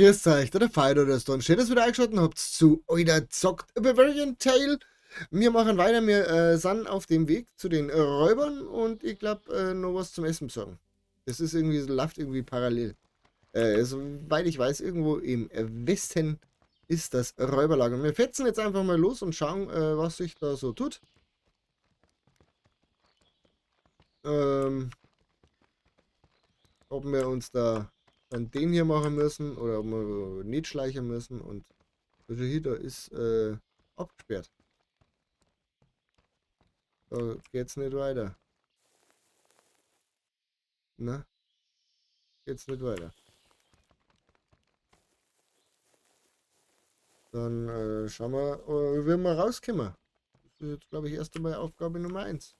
Grüß euch, der Fido, der Stone. Schön, dass ihr wieder eingeschaltet habt zu Oida zockt Bavarian Tale. Wir machen weiter, wir sind auf dem Weg zu den Räubern und ich glaube noch was zum Essen besorgen. Das ist irgendwie, läuft irgendwie parallel. Soweit ich weiß, irgendwo im Westen ist das Räuberlager. Wir fetzen jetzt einfach mal los und schauen, was sich da so tut. Ob wir uns da an den hier machen müssen oder ob wir nicht schleichen müssen. Und also hier, da ist abgesperrt. Da geht's nicht weiter. Na? Geht's nicht weiter. Dann schauen wir, wie wir rauskommen. Das ist jetzt, glaube ich, erst einmal Aufgabe Nummer 1.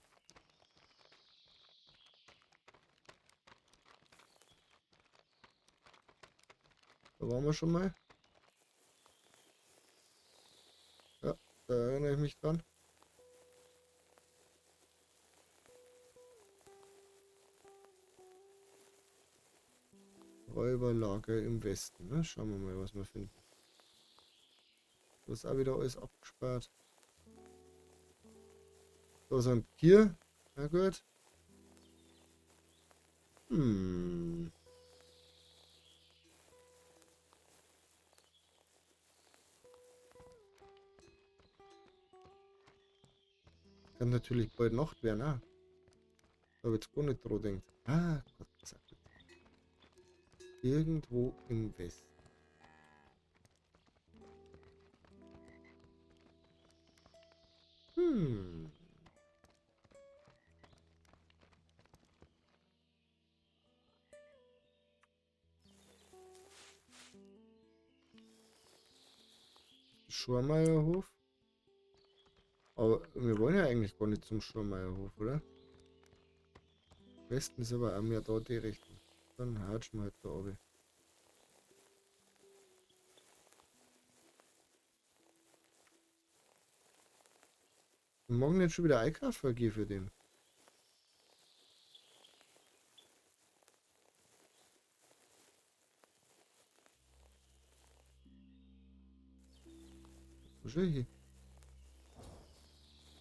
Da waren wir schon mal. Ja, da erinnere ich mich dran. Räuberlager im Westen. Ne? Schauen wir mal, was wir finden. Das ist auch wieder alles abgespart. Da sind hier. Na gut. Kann natürlich bald Nacht werden, ah. Da hab ich jetzt gar nicht dran gedacht. Ah, Gott sei Dank. Irgendwo im Westen. Schormeierhof? Aber wir wollen ja eigentlich gar nicht zum Schormeierhof, oder? Westen ist aber auch mehr da die Richtung. Dann hatschen wir halt da runter. Morgen nicht schon wieder einkaufen gehen für den. Wo ist er hier?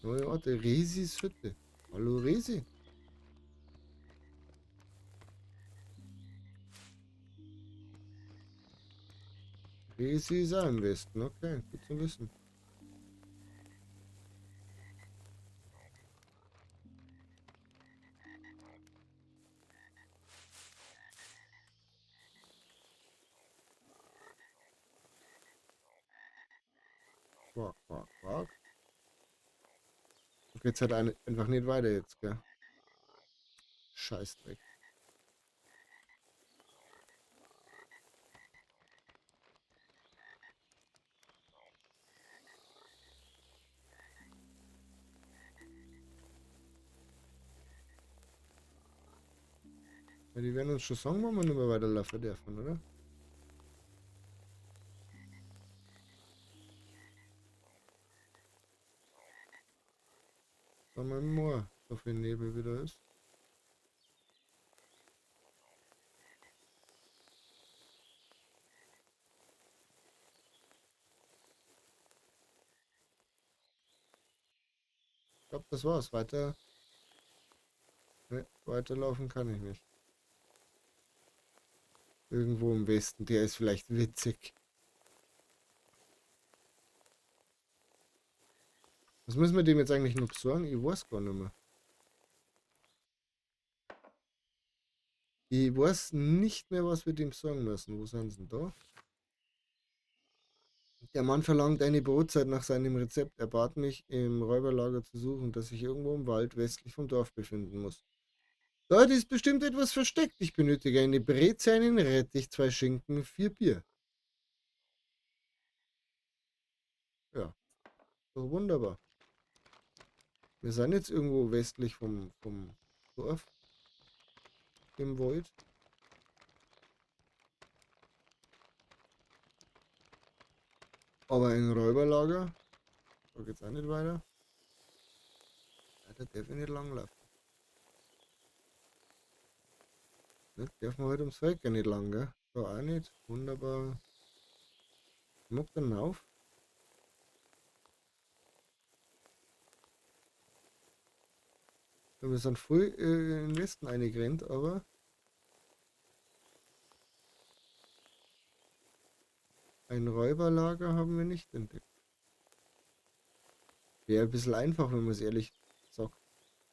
Neue Orte, Resis Hütte. Hallo Resi. Resi ist auch im Westen, okay, gut zu wissen. Quark, quark, quark. Da geht's halt einfach nicht weiter jetzt, gell? Scheißdreck. Ja, die werden uns schon sagen, wenn wir nicht mehr weiterlaufen dürfen, oder? Sag mal, Moor, so viel Nebel wieder ist. Ich glaub, das war's. Weiter. Ne, weiterlaufen kann ich nicht. Irgendwo im Westen, der ist vielleicht witzig. Was müssen wir dem jetzt eigentlich noch besorgen? Ich weiß gar nicht mehr. Ich weiß nicht mehr, was wir dem besorgen müssen. Wo sind sie denn da? Der Mann verlangt eine Brotzeit nach seinem Rezept. Er bat mich, im Räuberlager zu suchen, das sich irgendwo im Wald westlich vom Dorf befinden muss. Dort ist bestimmt etwas versteckt. Ich benötige eine Breze, einen Rettich, 2 Schinken, 4 Bier. Ja, doch wunderbar. Wir sind jetzt irgendwo westlich vom Dorf. Im Wald. Aber ein Räuberlager. Da geht's auch nicht weiter. Ja, da darf ich nicht langlaufen. Ne, darf man halt ums Feld gar nicht lang, gell? Da auch nicht. Wunderbar. Mag dann auf. Wir sind voll in den Westen eingerannt, aber ein Räuberlager haben wir nicht entdeckt. Wäre ein bisschen einfach, wenn man es ehrlich sagt,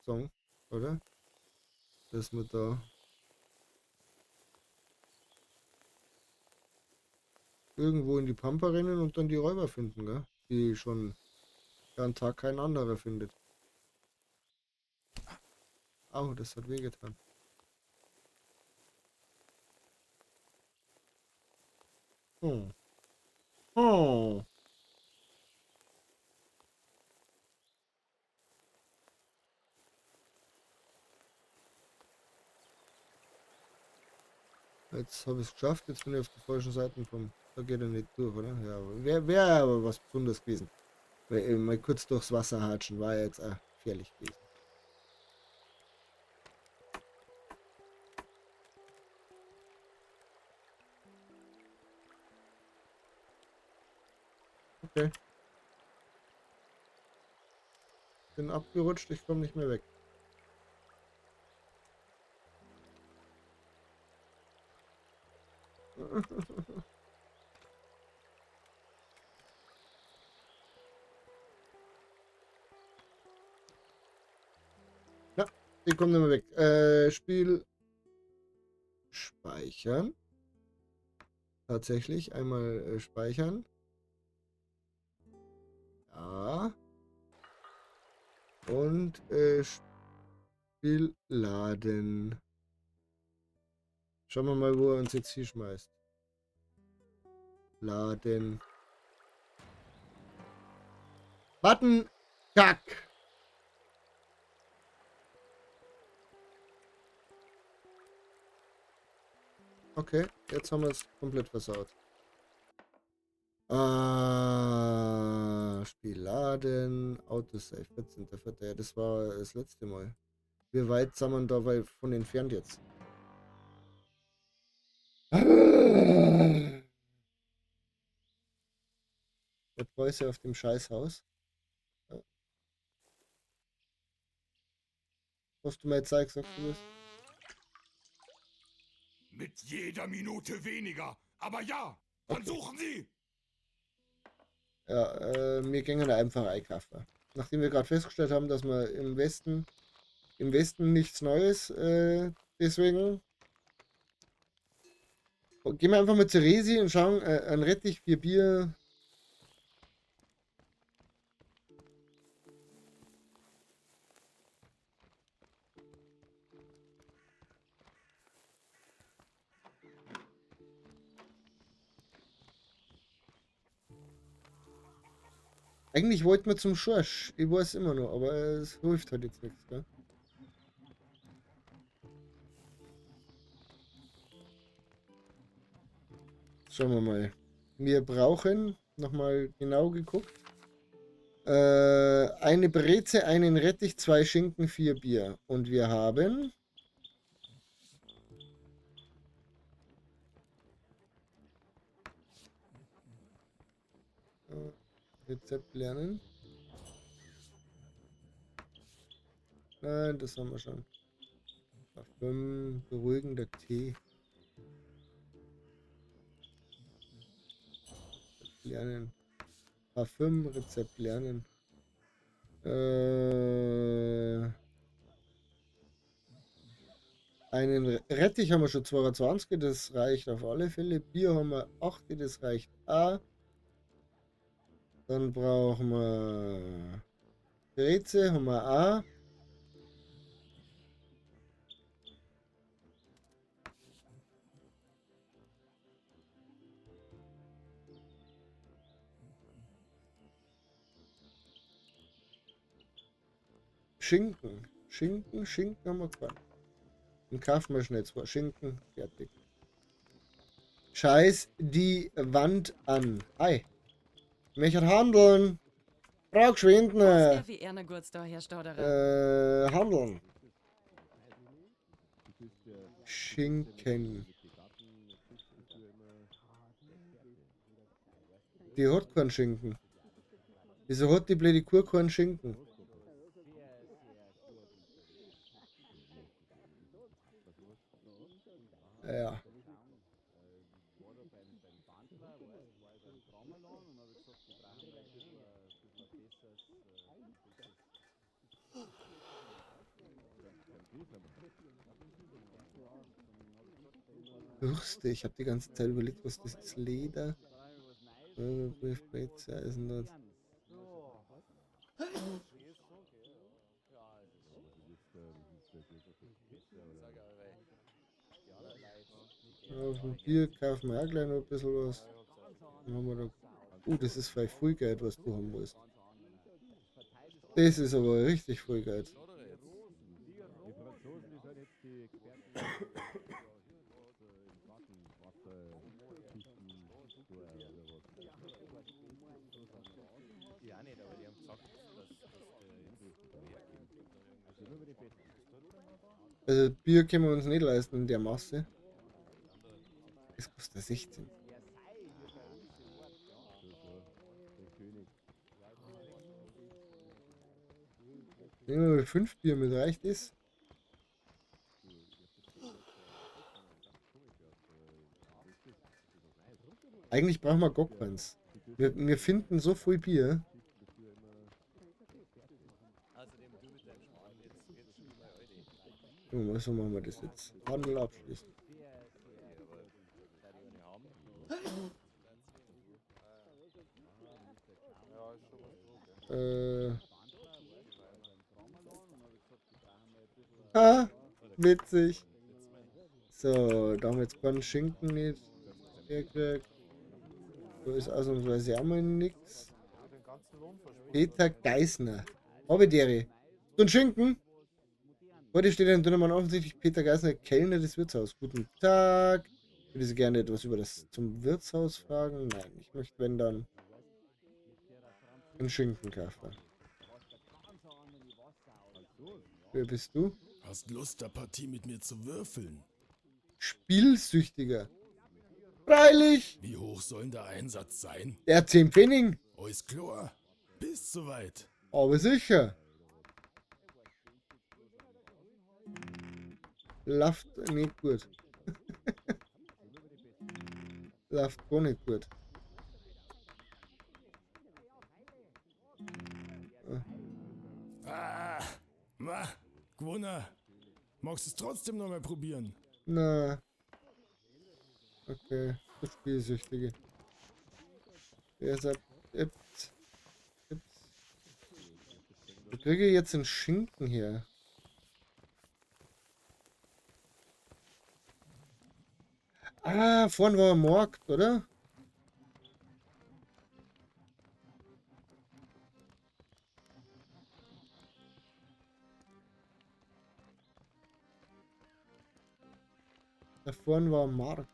sagen, oder? Dass man da irgendwo in die Pampa rennen und dann die Räuber finden, gell? Die schon einen Tag kein anderer findet. Au, das hat wehgetan. Hm. Oh. Jetzt habe ich es geschafft, jetzt bin ich auf der falschen Seite gekommen. Da geht er nicht durch, oder? Ja, wär aber was Besonderes gewesen. Weil, mal kurz durchs Wasser hatschen, war ja jetzt auch gefährlich gewesen. Okay. Bin abgerutscht, ich komme nicht mehr weg. Ja, ich komme nicht mehr weg. Spiel speichern. Tatsächlich einmal speichern. Ja. Und Spiel laden. Schauen wir mal, wo er uns jetzt hinschmeißt. Laden. Button. Kack. Okay, jetzt haben wir es komplett versaut. Spiel laden. Autosave 14.04. Ja, das war das letzte Mal. Wie weit sind wir dabei von entfernt jetzt? Der Preuße auf dem Scheißhaus. Was du mir jetzt zeigst, sagst du das? Mit jeder Minute weniger. Aber ja, dann okay. Suchen Sie! Ja, wir gehen einfach einkaufen. Nachdem wir gerade festgestellt haben, dass wir im Westen nichts Neues, deswegen gehen wir einfach mal zu Resi und schauen, ein Rettich, 4 Bier. Eigentlich wollten wir zum Schorsch. Ich weiß immer noch, aber es hilft halt jetzt nichts, gell? Schauen wir mal. Wir brauchen, nochmal genau geguckt, eine Breze, einen Rettich, 2 Schinken, 4 Bier. Und wir haben Rezept lernen. Nein, das haben wir schon. Parfüm, beruhigender Tee. Lernen. Parfüm, Rezept lernen. Einen Rettich haben wir schon 22, das reicht auf alle Fälle. Bier haben wir 8, das reicht auch. Dann brauchen wir Breze, haben wir auch. Schinken. Schinken, Schinken haben wir gefahren. Dann kaufen wir schnell 2 Schinken. Fertig. Scheiß die Wand an. Hi. Möchte handeln. Brauch geschwind. Handeln. Schinken. Die hat keinen Schinken. Wieso hat die blöde Kuh keinen Schinken? Ja. Bürste, ich habe die ganze Zeit überlegt, was das ist. Leder. Briefbreze, dort. Auf dem Bier kaufen wir auch gleich noch ein bisschen was. Dann haben wir da. Oh, das ist vielleicht viel Geld, was du haben willst. Das ist aber richtig viel Geld. Also Bier können wir uns nicht leisten in der Masse. Es kostet 16. Nehmen wir 5 Bier mit, reicht es? Eigentlich brauchen wir gar keins. Wir finden so viel Bier. So machen wir das jetzt. Handel abschließen. Ah, witzig. So, da haben wir jetzt keinen Schinken nicht hergekriegt. Da ist ausnahmsweise auch mal nix. Peter Geißner. Habe. Und Schinken? Heute steht ein dünner Mann offensichtlich Peter Geißner, Kellner des Wirtshauses. Guten Tag. Würde Sie gerne etwas über das zum Wirtshaus fragen? Nein, ich möchte, wenn dann, einen Schinken kaufen. Wer bist du? Hast Lust, der Partie mit mir zu würfeln? Spielsüchtiger. Freilich! Wie hoch soll denn der Einsatz sein? Der 10 Pfennig. Alles klar. Bist soweit. Aber sicher. Läuft nicht gut. Läuft gar nicht gut. Ah, ma, gewonnen. Magst du es trotzdem noch mal probieren? Na. Okay, das Spielsüchtige. Der sagt, ups. Wo kriege ich jetzt einen Schinken her? Ah, vorne war ein Markt, oder? Da vorne war ein Markt.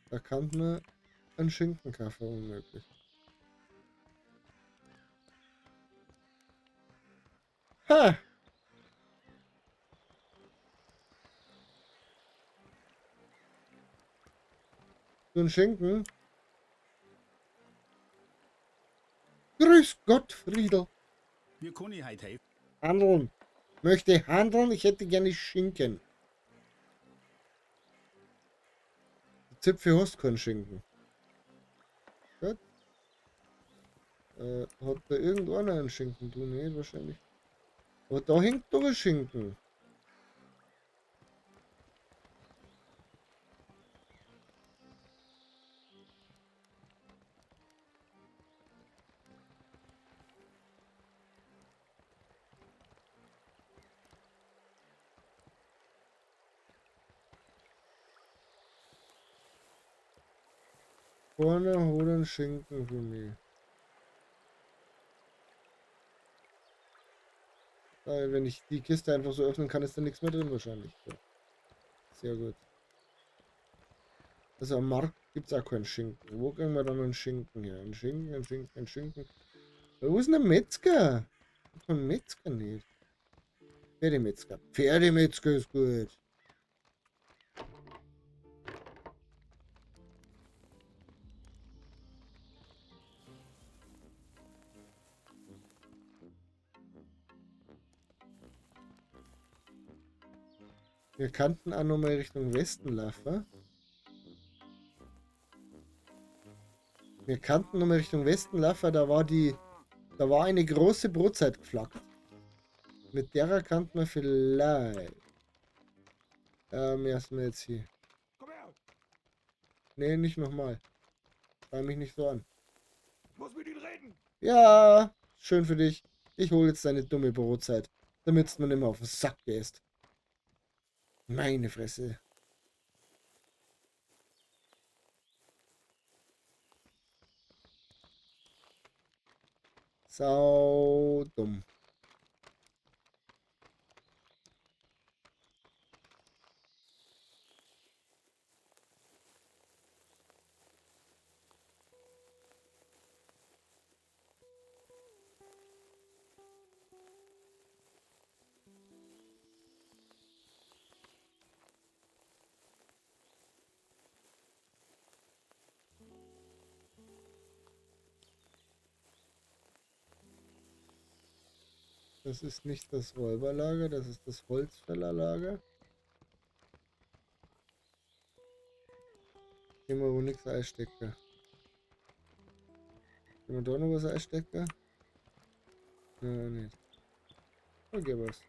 Da kann man einen Schinken kaufen, unmöglich. Ha! So ein Schinken. Grüß Gott, Friedel. Wir können heute helfen. Handeln. Möchte handeln, ich hätte gerne Schinken. Zipfel hast keinen Schinken. Gut. Hat da irgendeiner einen Schinken? Du nicht, wahrscheinlich. Aber da hängt doch ein Schinken. Vorne hol einen Schinken für mich. Weil wenn ich die Kiste einfach so öffnen kann, ist da nichts mehr drin wahrscheinlich. So. Sehr gut. Also am Markt gibt's auch keinen Schinken. Wo kriegen wir dann einen Schinken her? Einen Schinken, einen Schinken, einen Schinken. Wo ist denn der Metzger? Ich hab einen Metzger nicht. Pferdemetzger. Pferdemetzger ist gut. Wir könnten auch nochmal Richtung Westen laufen. Wir könnten nochmal Richtung Westen laufen, da war eine große Brotzeit geflaggt. Mit der könnte man vielleicht. Erstmal jetzt hier. Komm her! Nee, nicht nochmal. Schau mich nicht so an. Ich muss mit Ihnen reden! Ja, schön für dich. Ich hole jetzt deine dumme Brotzeit, damit du mir nicht mehr auf den Sack gehst. Meine Fresse. Sau dumm. Das ist nicht das Räuberlager, das ist das Holzfällerlager. Hier mal wo nichts einstecken. Können wir da noch was einstecken? Nein, nicht. Okay, was.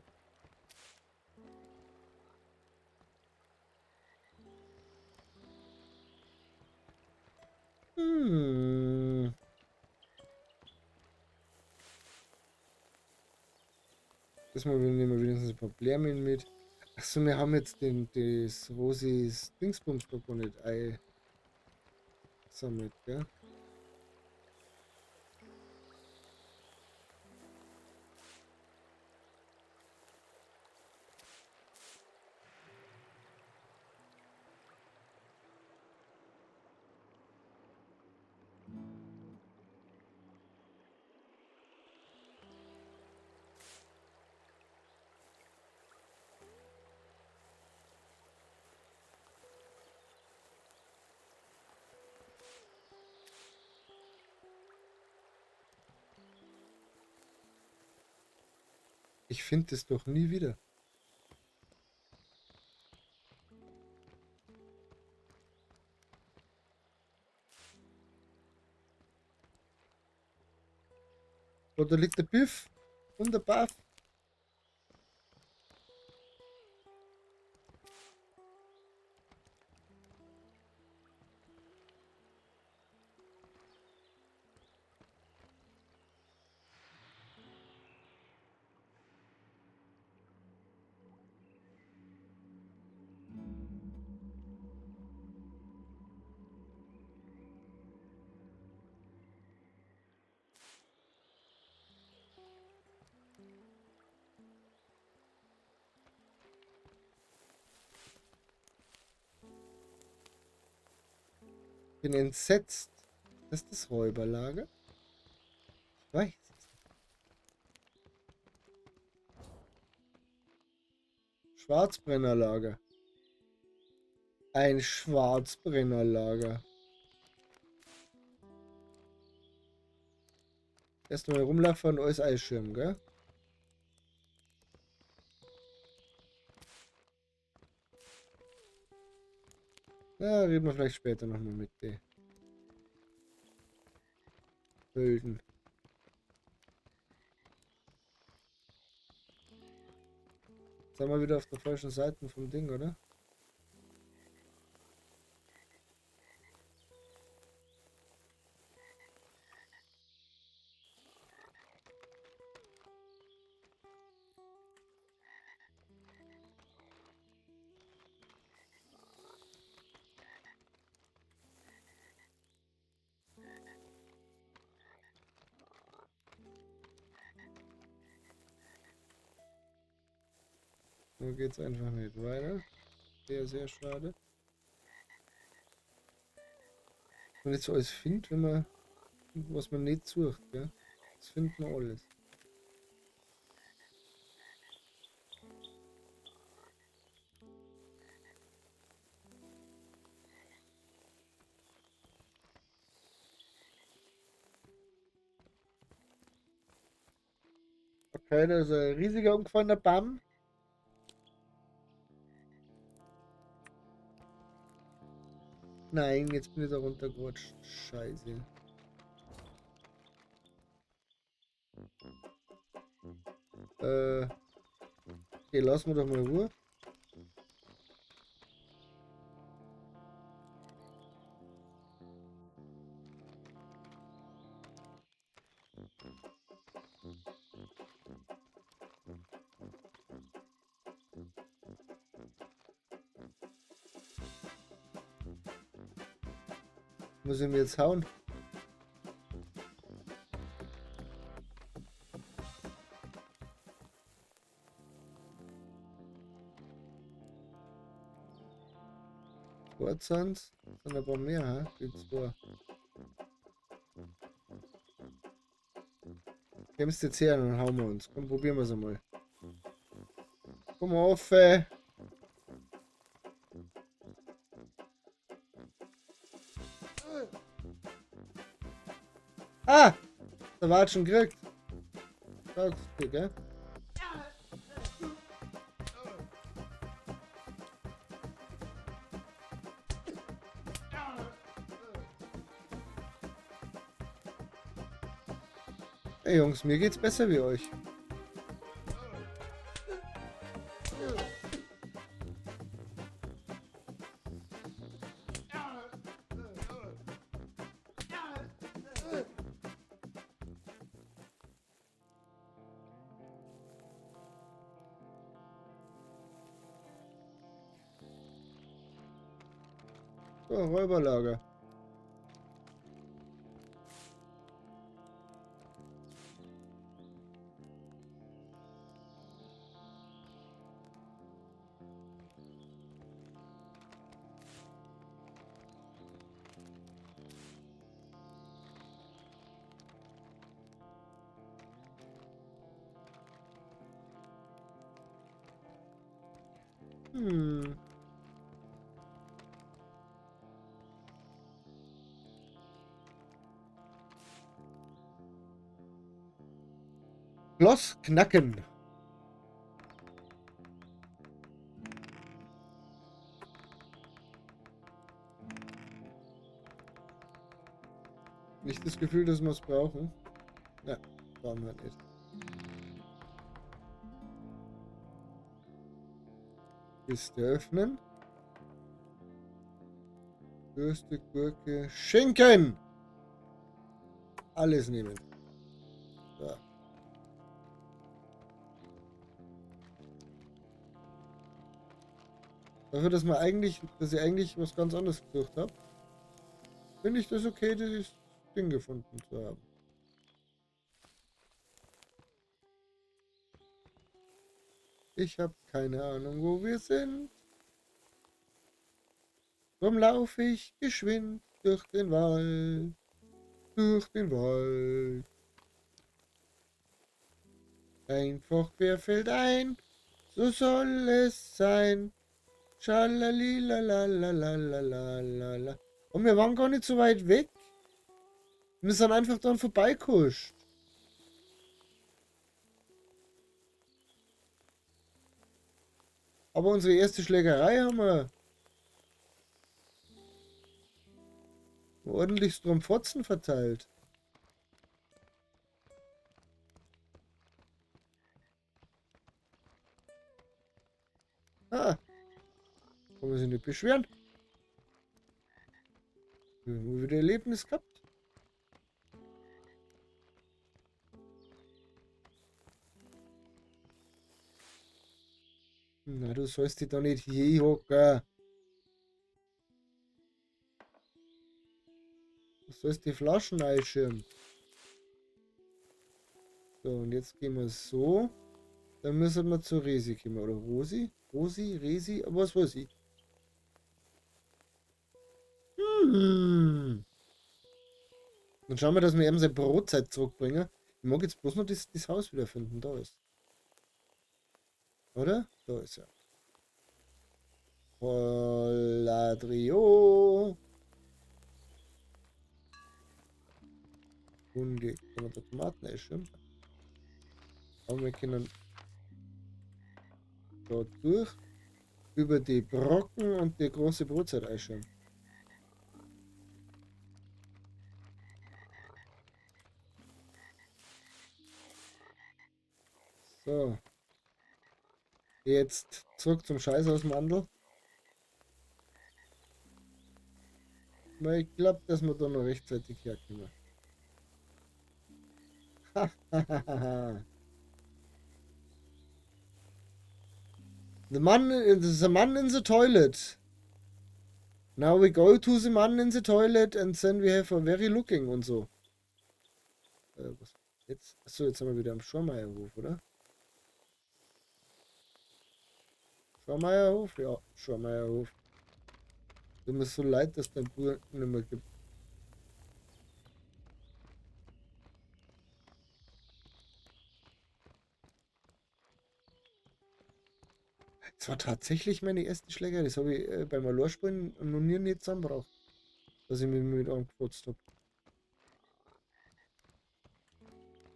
Das mal nehmen wir wenigstens ein paar Blämen mit. Achso, wir haben jetzt das Rosis Dingsbums noch nicht eingesammelt, gell? Ich finde es doch nie wieder. Oh, da liegt der Biff und der Buff. Bin entsetzt. Das ist das Räuberlager? Ich weiß es nicht. Schwarzbrennerlager. Ein Schwarzbrennerlager. Erstmal rumlaufen und alles einschirmen, gell? Na, reden wir vielleicht später nochmal mit den Böden. Jetzt sind wir wieder auf der falschen Seite vom Ding, oder? So geht's einfach nicht weiter. Sehr, sehr schade. Man nicht so alles findet, wenn man was man nicht sucht, gell? Das findet man alles. Okay, da ist ein riesiger umgefallener Baum. Nein, jetzt bin ich da runtergerutscht. Scheiße. Okay, lassen wir doch mal Ruhe. Muss ich mir jetzt hauen? Sind ein paar mehr, hä? Die zwei. Kommst jetzt her, dann hauen wir uns. Komm, probieren wir's einmal. Komm auf, ey. Ah! Da war schon gekriegt. Sagst du, gell? Hey Jungs, mir geht's besser wie euch. So, Räuberlager. Schloss knacken. Nicht das Gefühl, dass wir es brauchen. Ja, brauchen wir nicht. Kiste öffnen. Würste, Gurke, Schinken! Alles nehmen. So. Dafür, dass ich eigentlich was ganz anderes gesucht hab, finde ich das okay, dieses Ding gefunden zu haben. Ich hab keine Ahnung, wo wir sind. Drum lauf ich geschwind durch den Wald, durch den Wald. Einfach querfeldein, so soll es sein. Schalalilalalalalala. Und wir waren gar nicht so weit weg. Wir sind einfach dran vorbeikuscht. Aber unsere erste Schlägerei haben wir ordentlich Strumpfotzen verteilt. Ah. Kann man sich nicht beschweren. Wir haben wieder Erlebnis gehabt. Na, du sollst dich da nicht hinhocken. Du sollst die Flaschen einschirmen. So, und jetzt gehen wir so. Dann müssen wir zu Resi kommen. Oder Rosi? Rosi? Resi? Was weiß ich. Dann schauen wir, dass wir eben seine Brotzeit zurückbringen. Ich mag jetzt bloß noch das Haus wiederfinden. Da ist. Oder? Da ist er. Holadrio. Hunde. Kann man da Tomaten einschirmen? Aber wir können da durch über die Brocken und die große Brotzeit einschirmen. So. Jetzt zurück zum Scheißhausmandel. Ich glaube, dass wir da noch rechtzeitig herkommen. The man in the toilet. Now we go to the man in the toilet and then we have a very looking und so. Was jetzt? Achso, jetzt sind wir wieder am Schormeierhof, oder? Schormeierhof? Ja, Schormeierhof. Tut mir so leid, dass dein Bruder nicht mehr gibt. Das war tatsächlich meine erste Schlägerei. Das habe ich beim Allorspielen noch nie nicht zusammengebracht, dass ich mich mit einem gefotzt hab.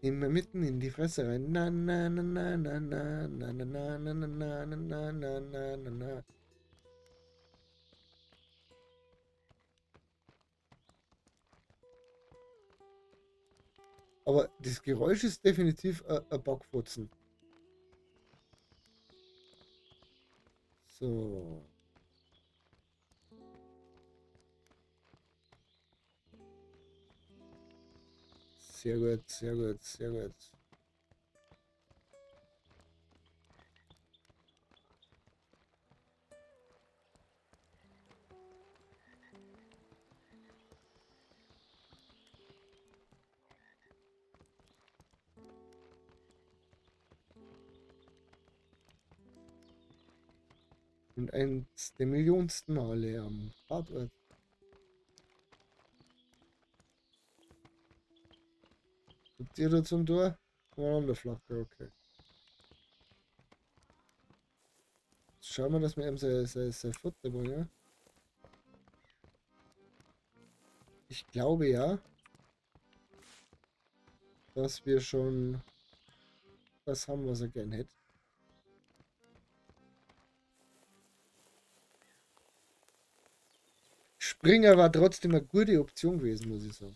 Immer mitten in die Fresse rein. Na, na, na, na, na, na, na, na, na, na, na, na, na, na, na, na, na. Aber das Geräusch ist definitiv ein Backfotzen. So. Sehr gut, sehr gut, sehr gut. Und eins der millionsten Male am Tatort. Kommt ihr da zum Tor? Umeinander flacker, okay. Jetzt schauen wir, dass wir ihm sein Futter bringen. Ich glaube ja, dass wir schon das haben, was er gern hätte. Springer war trotzdem eine gute Option gewesen, muss ich sagen.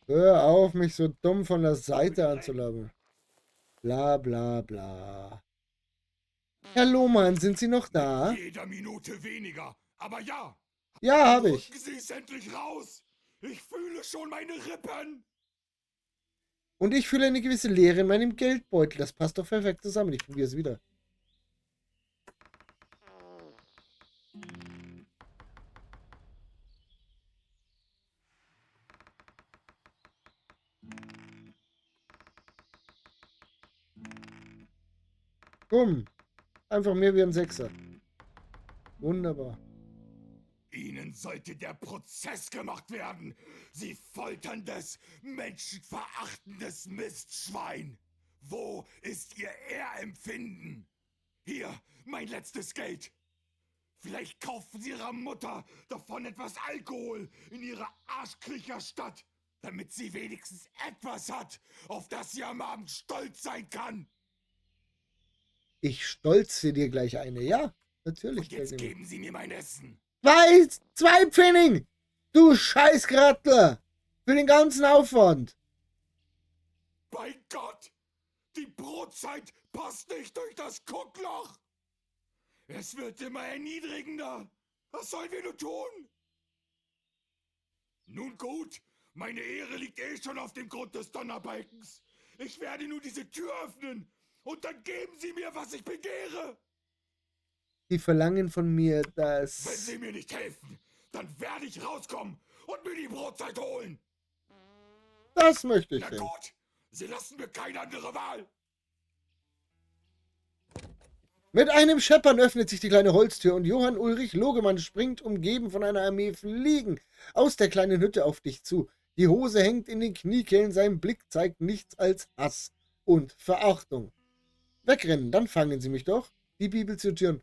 Hör auf, mich so dumm von der Seite anzulabern. Bla bla bla. Herr Lohmann, sind Sie noch da? Jeder Minute weniger, aber ja. Ja, hab ich. Drücken Sie es endlich raus. Ich fühle schon meine Rippen. Und ich fühle eine gewisse Leere in meinem Geldbeutel. Das passt doch perfekt zusammen. Ich probiere es wieder. Bumm. Einfach mehr wie ein Sechser. Wunderbar. Ihnen sollte der Prozess gemacht werden. Sie folterndes, menschenverachtendes Mistschwein. Wo ist Ihr Ehrempfinden? Hier, mein letztes Geld. Vielleicht kaufen Sie Ihrer Mutter davon etwas Alkohol in ihrer Arschkriecherstadt, damit sie wenigstens etwas hat, auf das sie am Abend stolz sein kann. Ich stolze dir gleich eine, ja, natürlich. Und jetzt geben Sie mir mein Essen. Zwei Pfennig! Du Scheißgrattler! Für den ganzen Aufwand! Bei Gott! Die Brotzeit passt nicht durch das Guckloch! Es wird immer erniedrigender! Was sollen wir nur tun? Nun gut, meine Ehre liegt eh schon auf dem Grund des Donnerbalkens. Ich werde nun diese Tür öffnen und dann geben Sie mir, was ich begehre. Die verlangen von mir, dass... Wenn Sie mir nicht helfen, dann werde ich rauskommen und mir die Brotzeit holen. Das möchte ich Na sehen. Gut, Sie lassen mir keine andere Wahl. Mit einem Scheppern öffnet sich die kleine Holztür und Johann Ulrich Logemann springt, umgeben von einer Armee Fliegen, aus der kleinen Hütte auf dich zu. Die Hose hängt in den Kniekehlen, sein Blick zeigt nichts als Hass und Verachtung. Wegrennen, dann fangen sie mich doch. Die Bibel zitieren.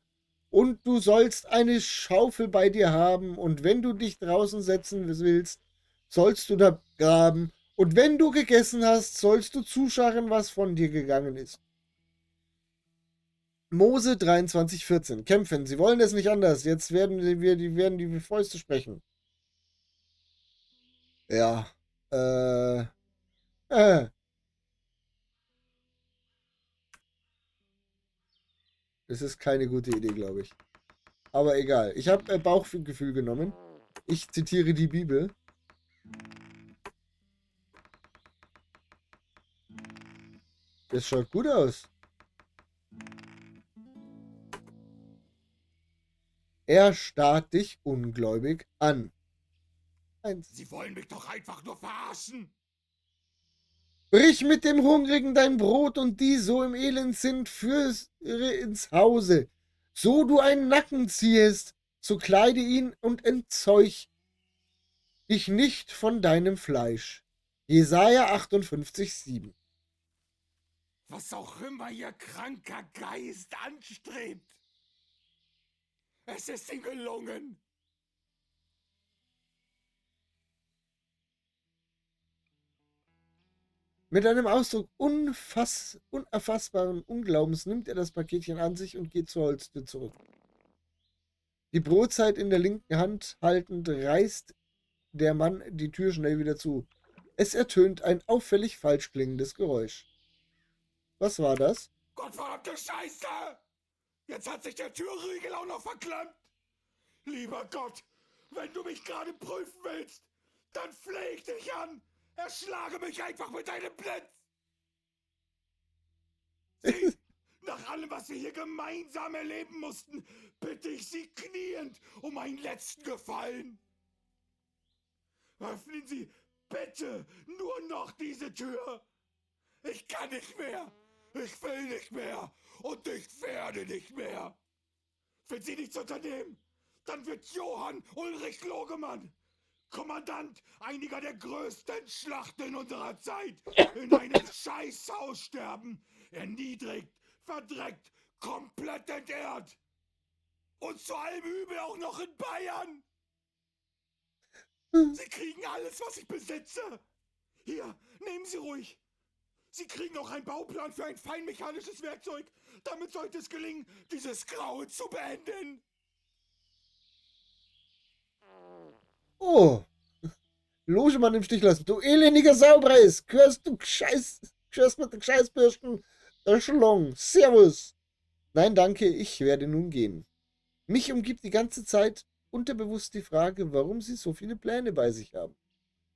Und du sollst eine Schaufel bei dir haben, und wenn du dich draußen setzen willst, sollst du da graben. Und wenn du gegessen hast, sollst du zuscharren, was von dir gegangen ist. Mose 23,14. Kämpfen. Sie wollen es nicht anders. Jetzt werden die Fäuste sprechen. Ja. Das ist keine gute Idee, glaube ich. Aber egal. Ich habe Bauchgefühl genommen. Ich zitiere die Bibel. Das schaut gut aus. Er starrt dich ungläubig an. 1. Sie wollen mich doch einfach nur verarschen. Brich mit dem Hungrigen dein Brot und die so im Elend sind, führe ins Hause. So du einen Nacken ziehest, so kleide ihn und entzeuch dich nicht von deinem Fleisch. Jesaja 58,7. Was auch immer ihr kranker Geist anstrebt. Es ist ihm gelungen. Mit einem Ausdruck unerfassbaren Unglaubens nimmt er das Paketchen an sich und geht zur Holztür zurück. Die Brotzeit in der linken Hand haltend, reißt der Mann die Tür schnell wieder zu. Es ertönt ein auffällig falsch klingendes Geräusch. Was war das? Gottverdammte Scheiße! Jetzt hat sich der Türriegel auch noch verklemmt! Lieber Gott, wenn du mich gerade prüfen willst, dann flehe ich dich an! Erschlage mich einfach mit deinem Blitz! Sie, nach allem, was wir hier gemeinsam erleben mussten, bitte ich Sie kniend um einen letzten Gefallen. Öffnen Sie bitte nur noch diese Tür! Ich kann nicht mehr! Ich will nicht mehr! Und ich werde nicht mehr! Wenn Sie nichts unternehmen, dann wird Johann Ulrich Logemann, Kommandant einiger der größten Schlachten unserer Zeit, in einem Scheißhaus sterben, erniedrigt, verdreckt, komplett entehrt. Und zu allem Übel auch noch in Bayern. Sie kriegen alles, was ich besitze. Hier, nehmen Sie ruhig. Sie kriegen auch einen Bauplan für ein feinmechanisches Werkzeug. Damit sollte es gelingen, dieses Grauen zu beenden. Oh, Logemann im Stich lassen. Du elendiger Saupreis. Gehörst du Scheiß, gehörst mit den Scheißbürsten der Schlong. Servus. Nein, danke, ich werde nun gehen. Mich umgibt die ganze Zeit unterbewusst die Frage, warum sie so viele Pläne bei sich haben.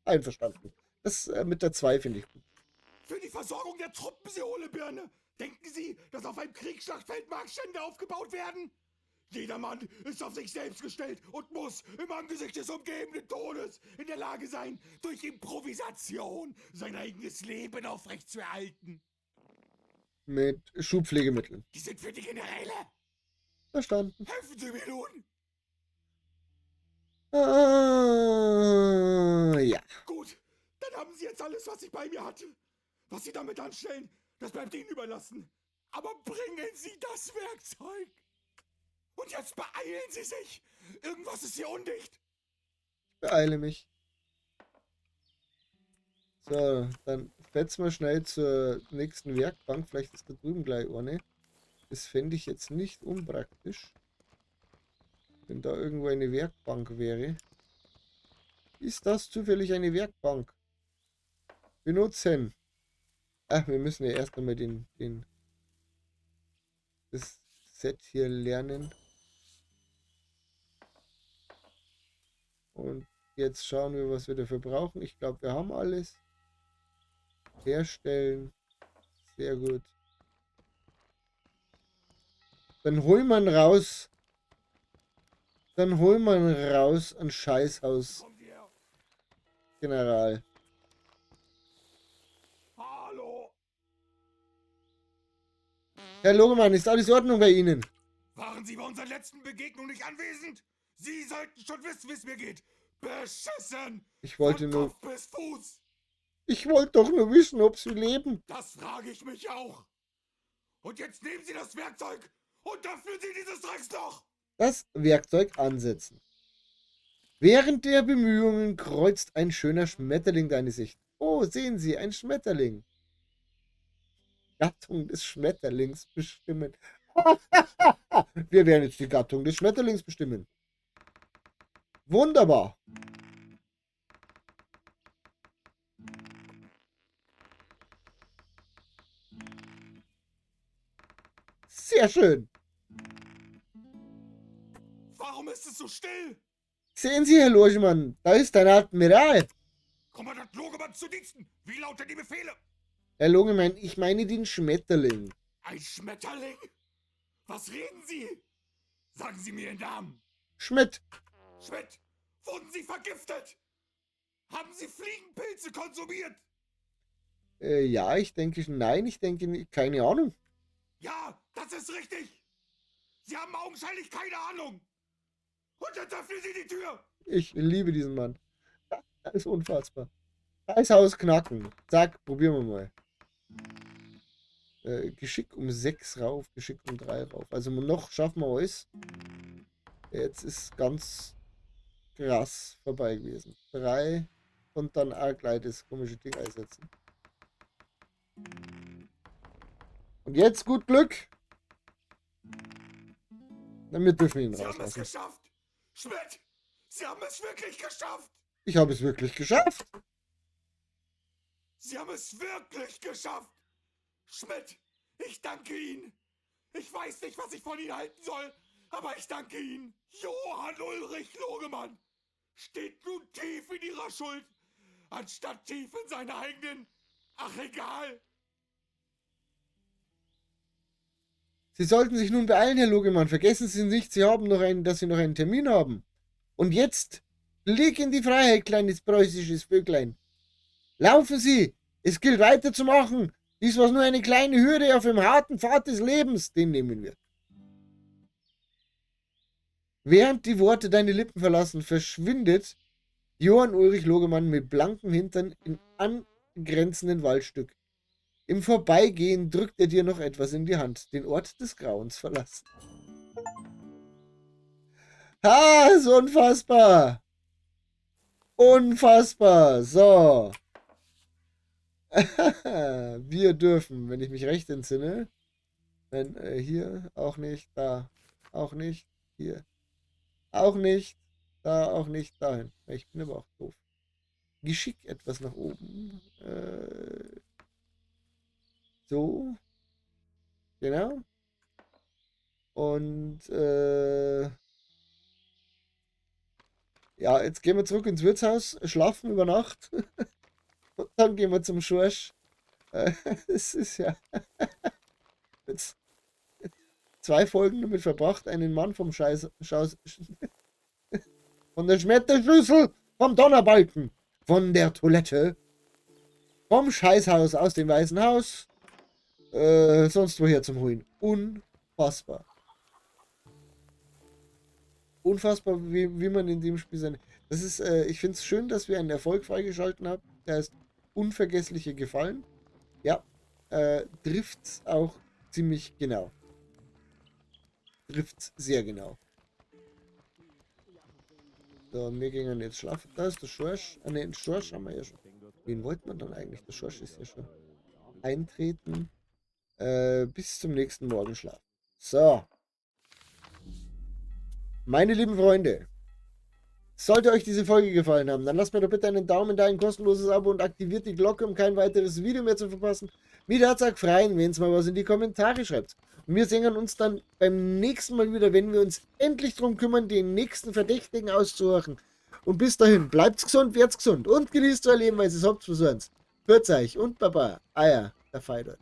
Einverstanden. Das mit der 2 finde ich gut. Für die Versorgung der Truppen, Sie hohle Birne. Denken Sie, dass auf einem Kriegsschlachtfeld Marktstände aufgebaut werden? Jeder Mann ist auf sich selbst gestellt und muss im Angesicht des umgebenden Todes in der Lage sein, durch Improvisation sein eigenes Leben aufrechtzuerhalten. Mit Schubpflegemitteln. Die sind für die Generäle. Verstanden. Helfen Sie mir nun. Ja. Gut, dann haben Sie jetzt alles, was ich bei mir hatte. Was Sie damit anstellen, das bleibt Ihnen überlassen. Aber bringen Sie das Werkzeug. Und jetzt beeilen Sie sich! Irgendwas ist hier undicht! Ich beeile mich. So, dann fetzen wir schnell zur nächsten Werkbank. Vielleicht ist da drüben gleich eine. Das fände ich jetzt nicht unpraktisch. Wenn da irgendwo eine Werkbank wäre. Ist das zufällig eine Werkbank? Benutzen. Ach, wir müssen ja erst einmal das Set hier lernen. Und jetzt schauen wir, was wir dafür brauchen. Ich glaube, wir haben alles. Herstellen. Sehr gut. Dann hol man raus. Dann hol man raus ein Scheißhaus. General. Hallo. Herr Logemann, ist alles in Ordnung bei Ihnen? Waren Sie bei unserer letzten Begegnung nicht anwesend? Sie sollten schon wissen, wie es mir geht. Beschissen! Ich wollte Von nur Kopf bis Fuß. Ich wollte doch nur wissen, ob Sie leben. Das frage ich mich auch. Und jetzt nehmen Sie das Werkzeug und öffnen Sie dieses Drecksloch. Das Werkzeug ansetzen. Während der Bemühungen kreuzt ein schöner Schmetterling deine Sicht. Oh, sehen Sie, ein Schmetterling. Gattung des Schmetterlings bestimmen. Wir werden jetzt die Gattung des Schmetterlings bestimmen. Wunderbar. Sehr schön. Warum ist es so still? Sehen Sie, Herr Logemann, da ist ein Admiral. Kommandant Logemann zu Diensten. Wie lauten die Befehle? Herr Logemann, ich meine den Schmetterling. Ein Schmetterling? Was reden Sie? Sagen Sie mir Ihren Namen. Schmidt. Schmidt, wurden Sie vergiftet? Haben Sie Fliegenpilze konsumiert? Ja, ich denke, nein, ich denke, keine Ahnung. Ja, das ist richtig. Sie haben augenscheinlich keine Ahnung. Und jetzt öffnen Sie die Tür. Ich liebe diesen Mann. Das ist unfassbar. Scheißhaus knacken. Zack, probieren wir mal. Geschick um 6 rauf, Geschick um 3 rauf. Also noch schaffen wir alles. Jetzt ist ganz krass vorbei gewesen. 3 und dann auch gleich das komische Ding einsetzen. Und jetzt gut Glück. Na, wir dürfen ihn Sie haben es rauslassen. geschafft. Schmidt, Sie haben es wirklich geschafft. Ich habe es wirklich geschafft. Sie haben es wirklich geschafft. Schmidt, ich danke Ihnen. Ich weiß nicht, was ich von Ihnen halten soll, aber ich danke Ihnen. Johann Ulrich Logemann steht nun tief in Ihrer Schuld, anstatt tief in seiner eigenen. Ach, egal. Sie sollten sich nun beeilen, Herr Logemann. Vergessen Sie nicht, dass Sie noch einen Termin haben. Und jetzt Blick in die Freiheit, kleines preußisches Vöglein. Laufen Sie! Es gilt weiterzumachen. Dies war nur eine kleine Hürde auf dem harten Pfad des Lebens. Den nehmen wir. Während die Worte deine Lippen verlassen, verschwindet Johann Ulrich Logemann mit blankem Hintern im angrenzenden Waldstück. Im Vorbeigehen drückt er dir noch etwas in die Hand, den Ort des Grauens verlassen. Ha, ist unfassbar! Unfassbar! So. Wir dürfen, wenn ich mich recht entsinne, wenn hier auch nicht, da auch nicht, hier auch nicht, da auch nicht, dahin. Ich bin aber auch doof. Geschick etwas nach oben. So. Genau. Und ja, jetzt gehen wir zurück ins Wirtshaus, schlafen über Nacht. Und dann gehen wir zum Schorsch. Es ist ja jetzt 2 Folgen damit verbracht, einen Mann vom Scheiß, Schaus, von der Schmetterschüssel, vom Donnerbalken, von der Toilette, vom Scheißhaus aus dem Weißen Haus, sonst woher zum Ruin. Unfassbar. Unfassbar, wie man in dem Spiel sein. Das ist, ich find's schön, dass wir einen Erfolg freigeschalten haben. Der heißt Unvergessliche Gefallen. Ja, trifft's auch ziemlich genau. Trifft's sehr genau. So, wir gehen jetzt schlafen. Da ist der Schorsch. Ah, ne, den Schorsch haben wir ja schon. Wen wollte man dann eigentlich? Der Schorsch ist ja schon. Eintreten. Bis zum nächsten Morgen schlafen. So. Meine lieben Freunde, sollte euch diese Folge gefallen haben, dann lasst mir doch bitte einen Daumen da, ein kostenloses Abo und aktiviert die Glocke, um kein weiteres Video mehr zu verpassen. Mir hat's auch gefreut, wenn's mal was in die Kommentare schreibt. Und wir sehen uns dann beim nächsten Mal wieder, wenn wir uns endlich drum kümmern, den nächsten Verdächtigen auszuhorchen. Und bis dahin, bleibt's gesund, werd's gesund und genießt euer Leben, weil es habt für uns. Hört euch und Baba, Eier, der Feidert.